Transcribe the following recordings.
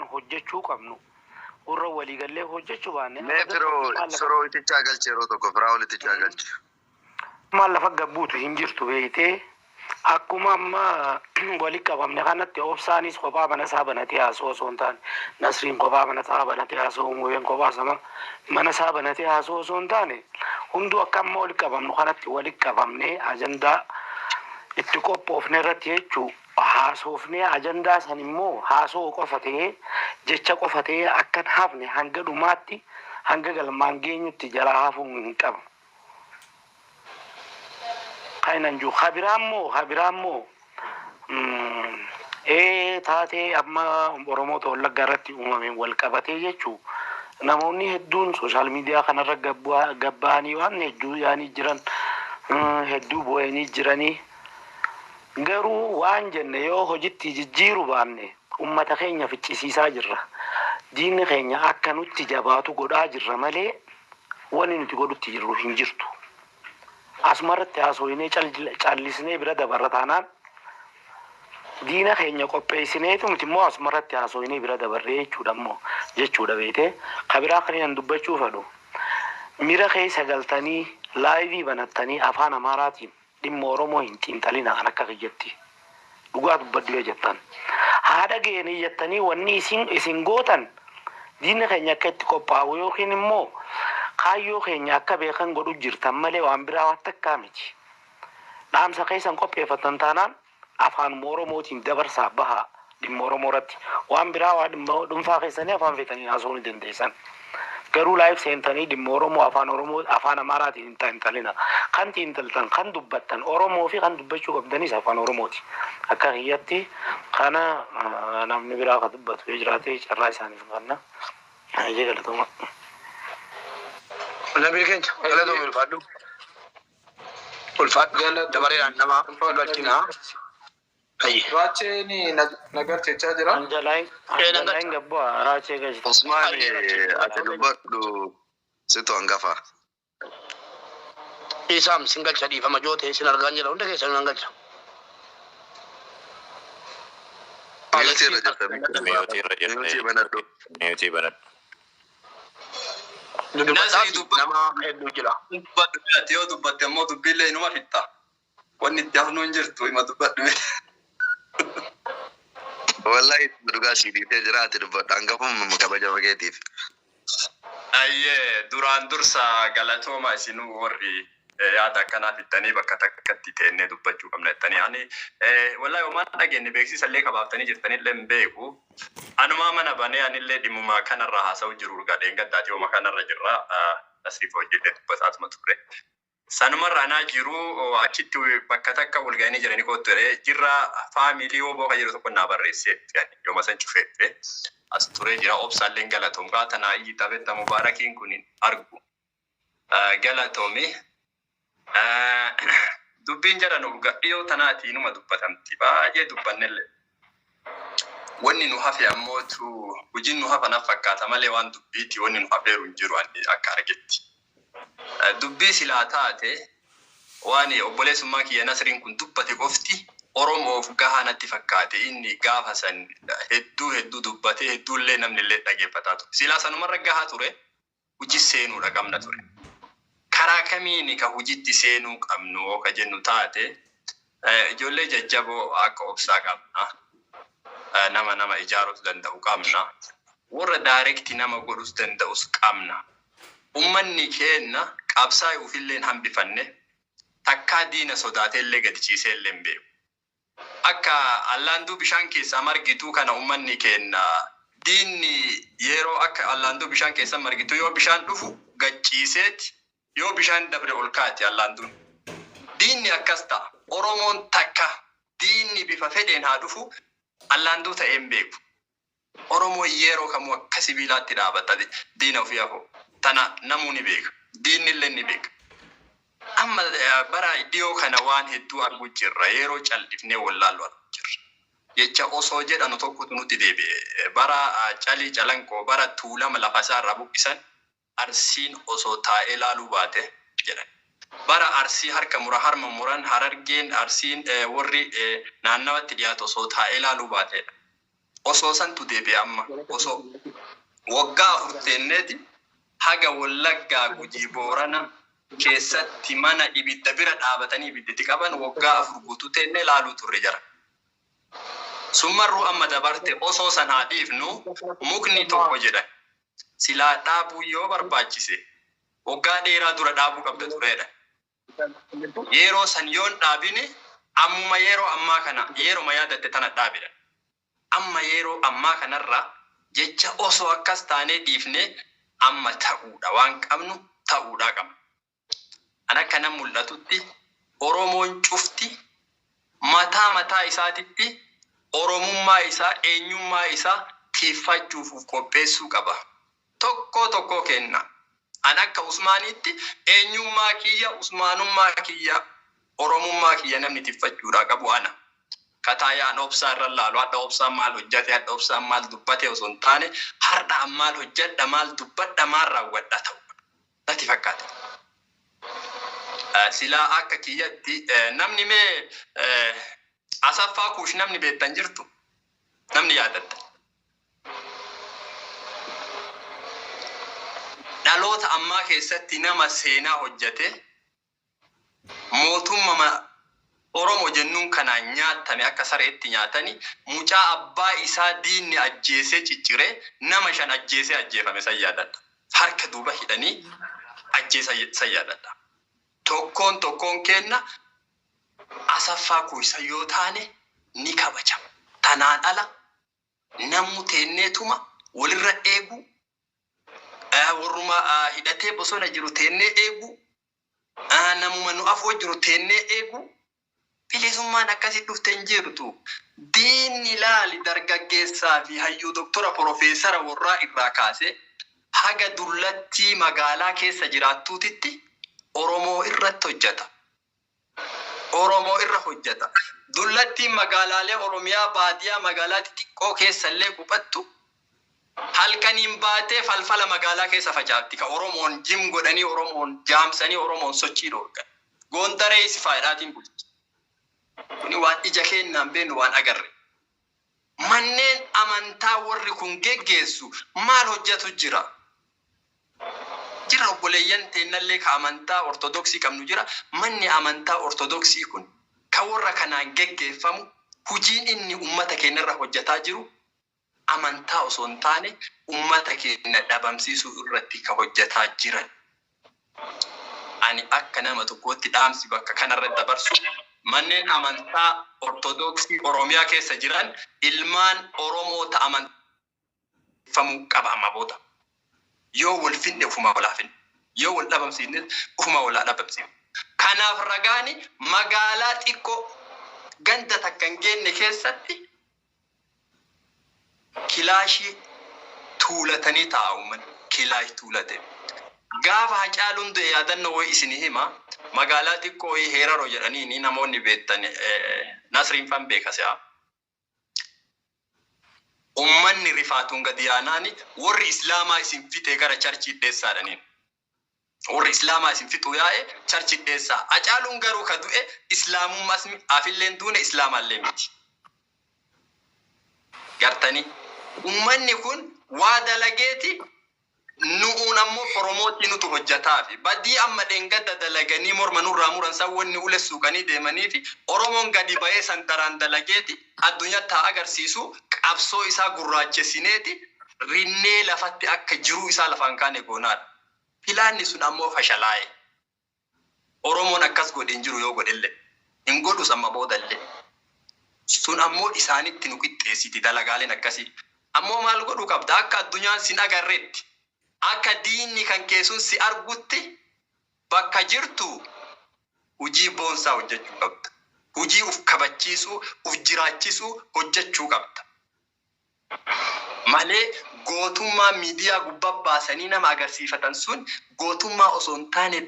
Hojjechuu qabnu warra waliigallee hojjechuu baanne Mee firoo firoo itichaa galchi, yeroo tokko firaa itichaa galchi. Maal lafa gabbuutu hin jirtu beektee, akkuma amma wali qabamne kanatti obsaanis kophaa mana isaa banatee haasoo osoo hin taane, Nasriin kophaa mana isaa banatee haasoo, Mubeen kophaa sama mana isaa banatee haasoo osoo hin taane, hunduu akka amma wali qabamnu kanatti wali qabamnee ajandaa itti qophoofne irratti jechuu haasofnee, ajandaa san immoo haasoo qofa ta'ee, jecha qofa ta'ee akka hin hafne hanga dhumaatti, hanga galmaan geenyutti jalaa hafuu hin qabnu. Kainan jiru kabiraammoo taatee amma Oromoota Wallaggaa irratti uumameen wal qabatee jechuu namoonni hedduun social media kanarra gabba'anii waan hedduu yaanii jiran, hedduu bu'anii jiranii, garuu waan jenne yoo hojitti jijjiiru baanne ummata keenya ficcisiisaa jirra. Diinni keenya akka nutti jabaatu godhaa jirra malee wanni nuti godhutti jirru hin jirtu. Asumarratti haasofnee callisnee bira dabarra taanaan diina keenya qopheessineetu nuti immoo asumarratti haasofnee bira dabarree jechuudha immoo jechuudha beetee. Kabiraa kan inni dubbachuu fedhu, mira keessa galtanii live banattanii afaan Amaaraatiin dhimma Oromoo hin xiinxalina. Kan akka kiyyatti dhugaa dubbadhu yoo jettan, haadha geenii jettanii wanni isin gootan diinni keenya akka itti qophaa'u yookiin immoo kaayyoo keenya akka beekan godhu jirtan malee waan biraa waan takkaa miti. Dhaamsa keessan qopheeffatan taanaan afaan Oromootiin dabarsaa bahaa dhimma Oromoo irratti. Waan biraa waan dhimma dhuunfaa keessanii afaan feetanii haasa'uu ni dandeessan. Garuu live seentanii dhimma Oromoo afaan Oromoo afaan Amaaraatiin hin xiinxalina. Kan xiinxaltan, kan dubbattan Oromoo fi kan dubbachuu qabdanis afaan Oromooti. Akka kiyyatti kana namni biraa kan dubbatu yoo jiraate carraa isaaniif kenna. Hayyee, galatooma. Nabil keenya, galatoomi, ulfaadhu. Ulfaadhu, dabareedhaan nama galchinaa. Hayyi. Raacheen nagarchechaa jira. Anjalaayin Anjalaayin gabbaa raachee galchite. Usmaan, ati dubbadhu, situ hangafa. Isaam sin galcha, dhiifama jootee sin argaan jira, hunda keessan nan galcha. Mute irra jirta. Mute irra jirta. Mute banadhu. Mute banadhu. Dubbataaf nama hedduu jira. Dubbadhu, ati yoo dubbatte ammoo dubbiillee inuma fixxa. Wanni itti hafnu hin jirtu, ima dubbadhu. Wallahi dhugaa sii dhiisee jira, ati dubbadhu, hangafummaa kabajama keetiif. Ayyee, duraan dursa galatooma isinuu warri yaada akkanaa fixxanii bakka takkatti teennee dubbachuu qabna jettanii. Ani wallahi homaan dhageenye, beeksisa illee kabaaftanii jirtanillee hin beeku. Anumaa mana banee anillee dhimmuma kanarra haasa'u jiru, gadheen gaddaati homa kanarra jirra. Asriif hojiillee dubbataatuma turre. Sanumarra anaa jiru achitti bakka takka wal ga'anii jiranii kootu jedhee jirra, family woboo kan jedhu tokko naa barreessee yooma san cufee dhufe as turee jira. Obsaalleen galatoom kaa tanaa iyyi taphetta mubaarakiin kun hin argu. Galatoomi. Dubbiin jedhan urga dhiyoo tanaati inuma dubbatamti, baay'ee dubbannellee. Wanni nu hafe ammootu hojiin nu hafa naf fakkaata malee waan dubbiiti wanni nu hafeeru hin jiru ani akka argetti. Dubbii silaa taate waan obboleessummaa kiyya Nasriin kun dubbate qofti Oromoof gahaa natti fakkaate. Inni gaafa san hedduu hedduu dubbate, hedduullee namni illee dhageeffataa ture. Silaa sanumarra gahaa ture, hojii seenuudha qabna ture. Karaa kamiini ka hojiitti seenuu qabnu yoo ka jennu taate, ijoollee jajjaboo akka obsaa qabna. Nama nama ijaaruus danda'u qabna. Warra direct nama godhus danda'us qabna. Ummanni keenna qabsaa'e ufillee hin hambifanne, takkaa diina sodaatee illee gadi ciisee illee hin beeku. Akka allaanduu bishaan keessaa margituu kana ummanni keenna diinni yeroo akka allaanduu bishaan keessa margitu yoo bishaan dhufu gad ciiseeti, yoo bishaan dabre ol kaati allaanduun. Diinni akkas ta'a. Oromoon takka diinni bifa fedheen haa dhufu allaanduu ta'ee hin beeku. Oromoon yeroo kamuu akka sibiilaatti dhaabata diina ofii afoo. Tana namuu ni beeka. Diinni illee ni beeka. Amma bara dhiyoo kana waan hedduu arguu jirra. Yeroo callifnee wallaallu arguu jirra. Jecha osoo jedhanu tokkotu nutti deebi'e. Bara calii calanqoo, bara Tuulama lafa isaarraa buqqisan, Arsiin osoo taa'ee laaluu baate jedhan. Bara Arsii harka mura harma muran, Harargeen, Arsiin, warri naannawatti dhiyaatu osoo taa'ee laaluu baateedha. Osoo santu deebi'e amma osoo waggaa 4 teenneeti haga Wallaggaa Gujii Boorana keessatti mana ibidda bira dhaabatanii ibiddatti qaban waggaa 4 guutuu teennee laaluu turre jara. Summarruu amma dabarte osoo san haa dhiifnu mukni tokko jedhan. Silaa dhaabuu yoo barbaachise waggaa dheeraa dura dhaabuu qabda tureedha. Yeroo san yoon dhaabine ammuma yeroo ammaa kana yeroma yaadatte tana dhaabidha. Amma yeroo ammaa kanarra jecha osoo akkas taanee dhiifne amma ta'uudha waan qabnu ta'uudhaa qabna. An akka nan mul'atutti Oromoon cufti mataa mataa isaatitti Oromummaa isaa eenyummaa isaa tiiffachuuf of qopheessuu qaba. Tokko tokko kenna. An akka Usmaanitti eenyummaa kiyya, Usmaanummaa kiyya, Oromummaa kiyya namni tiiffachuudhaa qabu ana. Kataayaan obsaa irra laalu hadha obsaan maal hojjate hadha obsaan maal dubbate osoo hin taane har'a maal hojjadha maal dubbadha maal raawwadha ta'u. Natti fakkaata. Silaa akka kiyyatti namni mee Asaffaa Kuush namni beektan jirtu namni yaadatta. Dhaloota ammaa keessatti nama seenaa hojjate mootummaa Oromoo jennuun kanaan nyaatame akka sareetti nyaatani mucaa abbaa isaa diinni ajjeesee cicciree nama 5 ajjeesee ajjeefame san yaadadha. Harka duuba hidhanii ajjeesa san yaadadha. Tokkoon tokkoon kenna Asaffaa Kuush yoo taane ni kabajama. Tanaan ala namuu teenneetuma walirra eegu warruma hidhatee bosona jiru teennee eegu namuma nu afoo jiru teennee eegu bilisummaan akkasii dhufte hin jirtu. Diinni laali dargaggeessaa fi hayyuu doktora profeesara warraa irraa kaasee haga dullattii magaalaa keessa jiraattuutitti Oromoo irratti hojjeta. Oromoo irra hojjeta. Dullattiin magaalaalee Oromiyaa baadiyaa magaalaa xixiqqoo keessa illee quphattu halkaniin baatee falfala magaalaa keessa facaafti. Ka Oromoon jim godhanii Oromoon jaamsanii Oromoon sochii dhoorgan. Goondaree isi faayidaatiin bulchi. Kuni waan ija keenyaan beeknu waan agarre. Manneen amantaa warri kun geggeessu maal hojjetu jira? Jira obboleeyyan teennallee ka amantaa ortodoksii qabnu jira. Manni amantaa ortodoksii kun ka warra kanaan geggeeffamu hojiin inni ummata keenyarra hojjetaa jiru amantaa osoo hin taane ummata keenya dhabamsiisuu irratti ka hojjetaa jiran. Ani akka nama tokkootti dhaamsi bakka kanarratti dabarsu manneen amantaa ortodoksii Oromiyaa keessa jiran ilmaan Oromoo amanfamuu qaba amma booda. Yoo wal finne ofumaa walaa finne. Yoo wal dhabamsiifne ofumaa walaa dhabamsiifne. Kanaaf ragaani magaalaa xiqqoo ganda takka hin geenne keessatti kilaashii tuulatanii taa'u uummanni. Kilaash tuulate. Gaafa Hacaaluun du'e yaadannoo wayii isinii hima. Magaalaa xiqqoo wayii Heeraroo jedhanii namoonni beektan Nasriin fan beeka si'a. Uummanni rifaatuun gadi yaanaani warri Islaamaa isin fixee gara charchii dheessaadhaniin. Warri Islaamaa isin fixuu yaa'e charchii dheessaa. Hacaaluun garuu ka du'e Islaamummaas afilleen duune Islaamaallee miti. Gartanii uummanni kun waa dalageeti nu'uun ammoo Oromootti nutu hojjetaafi. Badii amma dheengadda dalaganii morma nurraa muran san wanni ule suuqanii deemanii fi Oromoon gadi ba'ee san daraan dalageeti addunyaatti haa agarsiisu qabsoo isaa gurraachessineeti rinnee lafatti akka jiruu isaa lafaan kaane goonaadha. Filaanni sun ammoo fashalaa'e. Oromoon akkas godhe hin jiru yoo godhellee. Hin godhus amma boodallee. Sun ammoo isaanitti nu qixxeessiti dalagaaleen akkasii. Ammoo maal godhuu qabda akka addunyaan sin agarreetti. Akka diinni kan keessun si argutti bakka jirtu hojii boonsaa hojjechuu qabda. Hojii uf kabachiisuu, uf jiraachisuu hojjechuu qabda. Malee gootummaa miidiyaa gubbaa baasanii nama agarsiifatan sun gootummaa osoo hin taane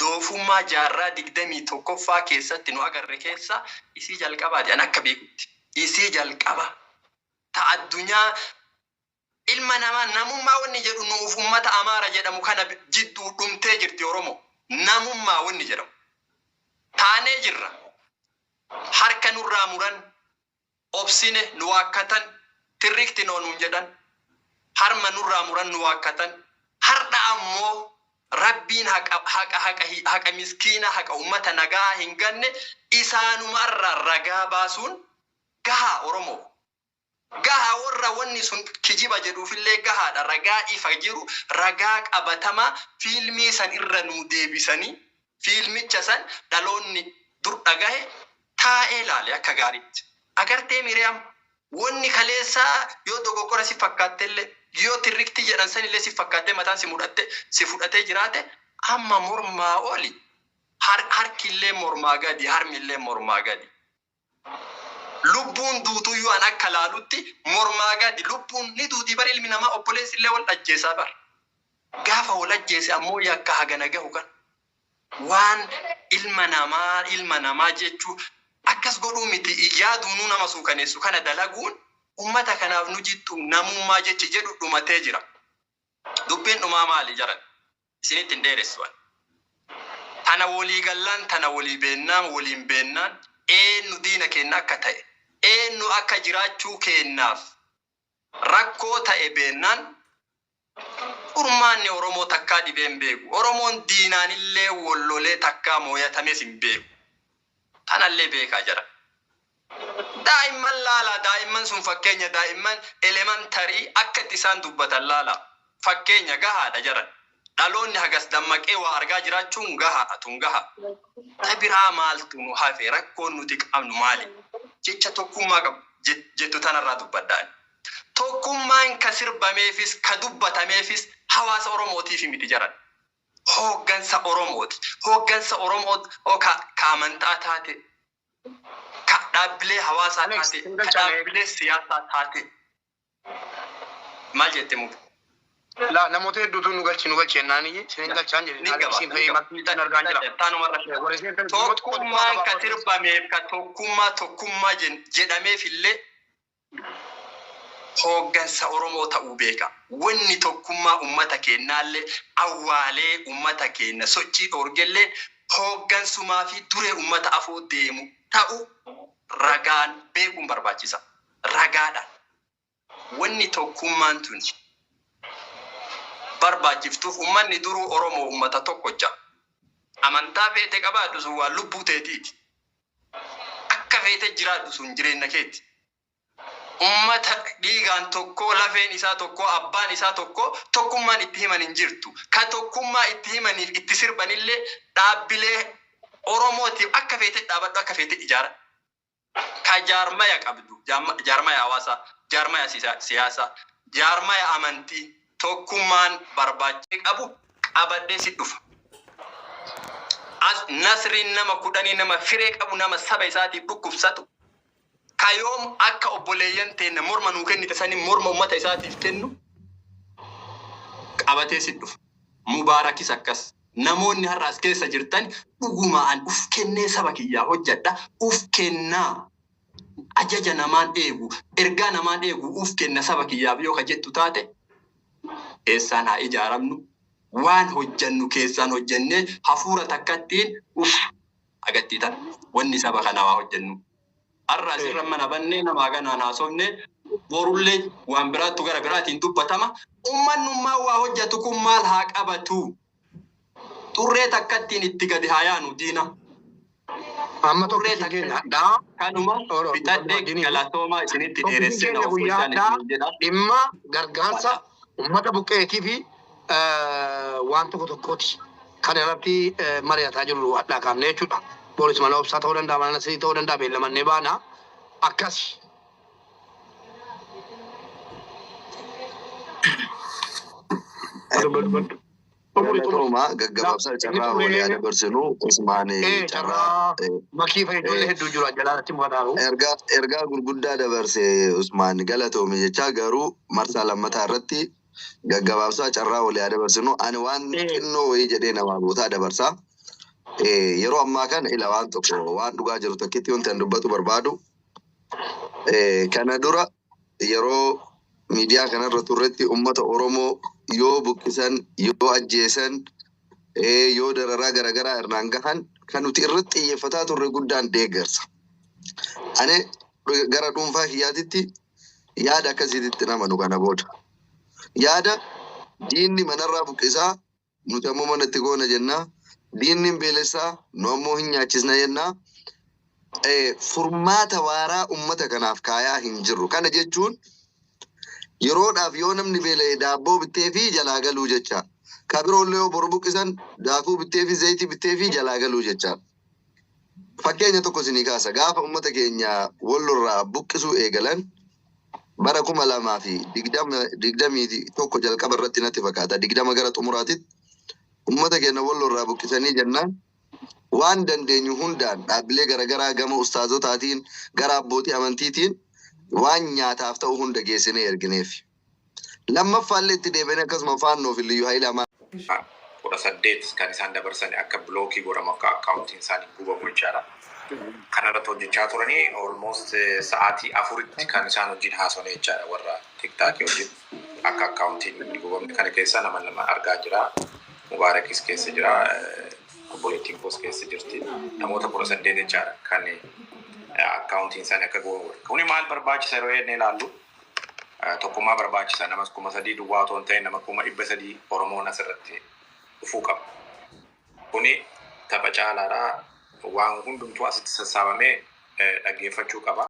doofummaa jaarraa 21ffaa keessatti nu agarre keessa isii jalqabaati. An akka beekutti isii jalqaba. Ta addunyaa ilma namaa namummaa wanni jedhu nuuf ummata Amaara jedhamu kana jidduu dhumtee jirti Oromoo. Namummaa wanni jedhamu. Taanee jirra. Harka nurraa muran, obsine nu waakkatan, Tirrikti noonuun jedhan. Harma nurraa muran nu waakkatan. Har'a ammoo Rabbiin haqa haqa haqa haqa miskiina, haqa ummata nagaa hin ganne isaanumarraa ragaa baasuun gahaa Oromoo. Gahaa warra wanni sun kijiba jedhuufillee gahaadha. Ragaa ifa jiru, ragaa qabatamaa fiilmii san irra nuu deebisanii, fiilmicha san dhaloonni dur dhagahe taa'ee laale akka gaariitti. Agartee Miriyaam, wanni kaleessaa yoo dogoggora si fakkaattellee, yoo tirriktii jedhan sanillee si fakkaattee mataan si mudhatte si fudhatee jiraate, amma mormaa oli. Harkillee mormaa gadi, harmillee mormaa gadi. Lubbuun duutuyyuu an akka laalutti mormaa gadi. Lubbuun ni duutii bar, ilmi namaa obboleessi illee wal ajjeesaa bar. Gaafa wal ajjeese ammoo yakka hagana gahu kan waan ilma namaa jechuu akkas godhuu miti, yaaduunuu nama suukaneessu kana dalaguun ummata kanaaf nu jittu namummaa jechi jedhu dhumatee jira. Dubbiin dhumaa maali jaran? Isinitti hin dheeressu ani. Tana walii gallaan, tana walii beennaan, waliin beennaan, eenyu diina keenya akka ta'e, eenyu akka jiraachuu keenyaaf rakkoo ta'e beennaan, furmaanni Oromoo takkaa dhibee hin beeku. Oromoon diinaanillee wollolee takkaa mooyatamees hin beeku. Tanallee beekaa jira. Daa'imman laalaa, daa'imman sun fakkeenya, daa'imman elementary akka itti isaan dubbatan laalaa. Fakkeenya gahaadha jaran. Dhaloonni hagas dammaqee waa argaa jiraachuun gahaadha, tun gaha. Ta biraa maaltu nu hafe? Rakkoon nuti qabnu maali? Jecha tokkummaa qabu jettu tanarraa dubbadhaan. Tokkummaan ka sirbameefis ka dubbatameefis hawaasa Oromootiif miti jaran. Hooggansa Oromooti. Hooggansa Oromoo ka amantaa taate, ka dhaabbilee hawaasaa Alex, taate, hin ka galchaane. dhaabbilee siyaasaa taate. Maal jette muka? La, namoota hedduutu nu galchi nu galchi jennaan isin hin galchaan jedhe. Ni Alex gaba. hin fa'i makii isin argaan jira. Taanumarra. Warri isin Tokkummaan ka sirbameef, ka tokkummaa tokkummaa jedhameef illee hooggansa Oromoo ta'uu beeka. Wanni tokkummaa uummata keenyaallee awwaalee uummata keenya sochii dhoorgellee hooggansumaa fi duree uummata afoo deemu ta'uu ragaan beekuun barbaachisa. Ragaadhaan. Wanni tokkummaan tun barbaachiftuuf uummanni duruu Oromoo uummata tokkocha. Amantaa feete qabaadhu, sun waan lubbuu teetiiti. Akka feete jiraadhu, sun jireenya keeti. Ummata dhiigaan tokko, lafeen isaa tokko, abbaan isaa tokko, tokkummaan itti himan hin jirtu. Ka tokkummaa itti himaniif itti sirbanillee dhaabbilee Oromootiif akka feete dhaabadhu, akka feete ijaara. Ka jaarmaya qabdu, jaarmaya hawaasaa, jaarmaya siyaasaa, jaarmaya amantii, tokkummaan barbaachee qabu qabadhee si dhufa. As Nasriin nama 10, nama firee qabu, nama saba isaatiif dhukkubsatu. Kayoom akka obboleeyyan teenya morma nuu kennite sani morma ummata isaatiif kennu qabatee si dhufa. Mubaarakis akkas. Namoonni har'a as keessa jirtan dhugumaan uf kennee saba kiyyaa hojjedha. Uf kennaa. Ajaja namaan eegu, ergaa namaan eegu, uf kenna saba kiyyaaf yoo ka jettu taate, keessaan haa ijaaramnu. Waan hojjannu keessaan hojjennee hafuura takkattiin uf agattiitan wanni saba kanaa waa hojjennu. Har'a asirra mana bannee namaa kanaan haasofne, borullee waan biraattu gara biraatiin dubbatama. Ummannummaa waa hojjetu kun maal haa qabatu? Xurree takkattiin itti gadi haa yaanu diina. Amma Xurree tokkichi keenya takkatti. hadhaa Kanuma Oro, fixadhee, galatoomaa, isinitti tokkichi dheeressee na keenya of guyyaa bulchaan hadhaa isiniin jedha. dhimma gargaarsa uummata buqqeetii fi waan tokko tokkooti. Kan irratti mari'ataa jirru hadhaa kaafne jechuudha. Boolis mana obsaa ta'uu danda'a, mana nasrii ta'uu danda'a, beellamannee baana. Akkasi. Xumuri, xumuri. Galatooma, gaggabaabsaa carraa walii haa dabarsinu. Usmaan carraa Carraa makii fa'i ijoollee hedduu jiru jalaatti mufataaru. Ergaa gurguddaa dabarse Usmaan, galatoomi jechaa, garuu marsaa lammataa irratti gaggabaabsaa carraa walii haa dabarsinu. Ani waan xinnoo wayii jedhee namaa bootaa dabarsaa. Yeroo ammaa kana ila waan tokko, waan dhugaa jiru tokkitti wanti ani dubbatu barbaadu. Kana dura yeroo miidiyaa kanarra turretti uummata Oromoo yoo buqqisan, yoo ajjeesan, yoo dararaa garaagaraa irraan gahan, kan nuti irratti xiyyeeffataa turre guddaan deeggarsa. Ani gara dhuunfaa kiyyaatitti Yaada akkasiitti namanu kana booda. Yaada diinni manarraa buqqisaa nuti ammoo manatti goona jennaa. Diinni hin beelessaa nu ammoo hin nyaachisna jennaa. Furmaata waaraa ummata kanaaf kaayaa hin jirru. Kana jechuun yeroodhaaf yoo namni beela'e daabboo bittee fi jalaa galuu jecha. Ka biroollee yoo boru buqqisan daakuu bittee fi zayitii bittee fi jalaa galuu jecha. Fakkeenya tokko isinii kaasa. Gaafa ummata keenya wallorraa buqqisuu eegalan bara 2021 jalqaba irratti natti fakkaata. 20 gara xumuraatitti ummata keenya wallorraa buqqisanii jennaan waan dandeenyu hundaan dhaabbilee garaagaraa gama ustaazotaatiin gara abbootii amantiitiin waan nyaataaf ta'u hunda geessinee ergineef. Lammaffaallee itti deebiin akkasuma faannoo fi liyyuu haayilii amaa. 18 kan isaan dabarsan akka block godhamu, akka akkaawuntiin isaanii gubamu jechaadha. Kanarratti hojjechaa turanii almost sa'aatii 4tti kan isaan wajjin haasofne jechaadha, warra TikTokii wajjin akka akkaawuntiin hin gubamne. Kana keessa nama lama argaa jira. Mubaarakis keessa jira. Obboleettiin koos keessa jirti. Namoota 18 jechaadha kan akkaawuntiin isaanii akka gubamu. Kuni maal barbaachisa yeroo jennee ilaallu, tokkummaa barbaachisa. Nama 3000 duwwaa otoo hin ta'in nama 300,000 Oromoon asirratti dhufuu qaba. Kuni tapha caalaadhaa, waan hundumtuu asitti sassaabamee dhaggeeffachuu qaba.